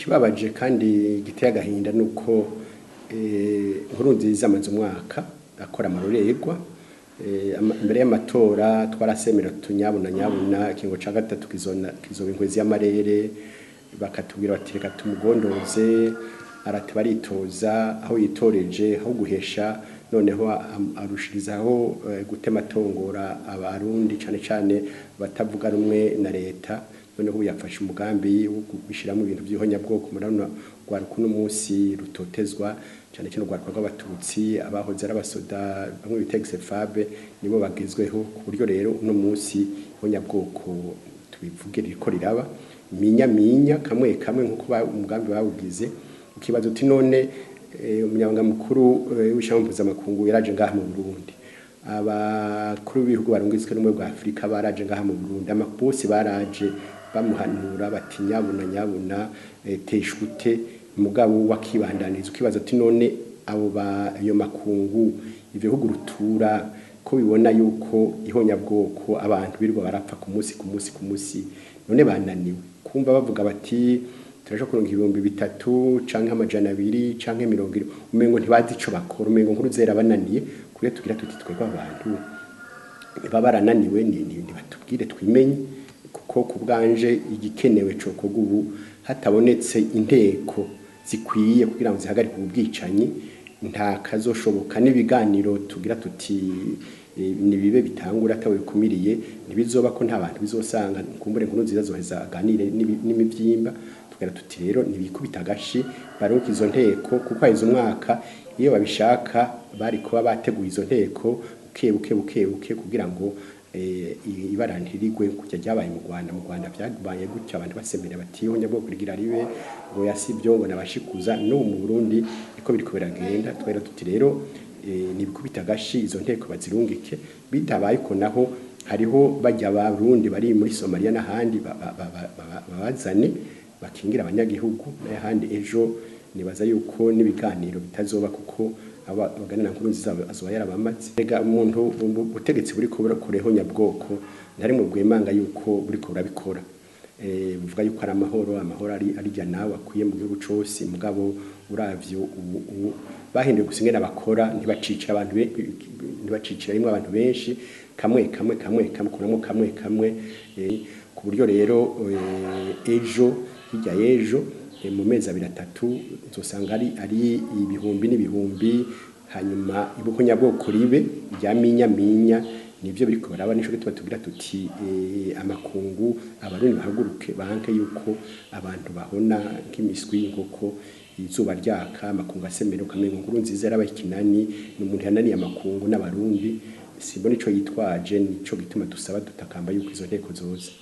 Ikibabaje kandi giteye agahinda nuko Nkurunziza amaze umwaka akora amarorerwa. Imbere y'amatora twarasemera tunyabuna nyabuna ikingo ca gatatu kizoba inkwezi y'amarere, bakatubwira bati reka tumugondoze, arate baritoza aho yitoreje aho guhesha, noneho arushirizaho gutema tongora abarundi cane cane batavuga rumwe na leta. Noneho ubu yafashe umugambi wo gushiramo ibintu by'ihonyabwoko. Murabona rwaruka uno munsi rutotezwa cane cane urwaruka rw'abatutsi, abahoze ari abasoda bamwe bita ex-FAB nibo bagezweho, ku buryo rero uno munsi ihonyabwoko tubivuge ririko riraba minya minya kamwe kamwe nkuko umugambi bawugize. Ukibaza uti none umunyamabanga mukuru w'ishirahamwe mpuzamakungu yaraje ngaha mu Burundi, abakuru b'ibihugu barungitswe n'ubumwe bwa Afurika baraje ngaha mu Burundi, bose baraje bamuhanura bati nyabuna nyabuna, teshute, mugabo wakibandaniza. Ukibaza uti none abo ayo makungu ivyo bihugu rutura ko bibona yuko ihonyabwoko abantu birirwa barapfa ku munsi ku munsi ku munsi, none bananiwe kumva bavuga bati turashobora kuronka 3000 canke 200 canke 70, umengo ntibazi ico bakora, umengo Nkurunziza bananiye. Kuyo tugira tuti twebwe abantu niba barananiwe nibatubwire twimenye, kuko ku bwanje igikenewe cokorwa ubu hatabonetse inteko zikwiye kugira ngo zihagarike ubu bwicanyi nta kazoshoboka. N'ibiganiro tugira tuti nibibe bitangura atawe bikumiriye ntibizoba ko nta bantu bizosanga, kumbure Nkurunziza azoheza aganire n'imivyimba. Tugira tuti rero nibikubita agashi baronke izo nteko, kuko haheze umwaka iyo babishaka bari kuba bateguye izo nteko buke buke buke buke kugira ngo ibara ntirigwe kujya ryabaye mu Rwanda. Mu Rwanda byabaye gutyo, abantu basemera bati ihonyabwoko rigira ribe, ngo yasivyo ngo nabashikuza. N'ubu mu Burundi niko biriko biragenda. Twera tuti rero nibikubita agashi izo nteko bazirungike, bitabaye ko naho hariho bajya abarundi bari muri Somalia n'ahandi babazane bakingira abanyagihugu, n'ahandi ejo nibaza yuko n'ibiganiro bitazoba kuko abaganira Nkurunziza azoba yarabamaze. Rega umuntu ubutegetsi buriko burakoreho nyabwoko ntari mu bwemanga yuko buriko burabikora, buvuga yuko ari amahoro, amahoro ari arijya nawe akwiye mu gihugu cose, mugabo uravyo ubu bahinduye gusa ingene bakora, ntibacicira abantu ntibacicira rimwe abantu benshi, kamwe kamwe kamwe kamwe kuramwo kamwe kamwe, ku buryo rero ejo hirya y'ejo mu mezi abiri atatu uzosanga ari ibihumbi n'ibihumbi, hanyuma ibuhonyabwoko ribe rya minya minya. Nivyo biriko baraba, nico gituma tugira tuti amakungu abarundi bahaguruke banke yuko abantu bahona nk'imiswi y'inkoko izuba ryaka, amakungu asemera ukamengo Nkurunziza yarabaye ikinani, ni umuntu yananiye amakungu n'abarundi, simbona ico yitwaje. Nico gituma dusaba dutakamba yuko izo nteko zoza.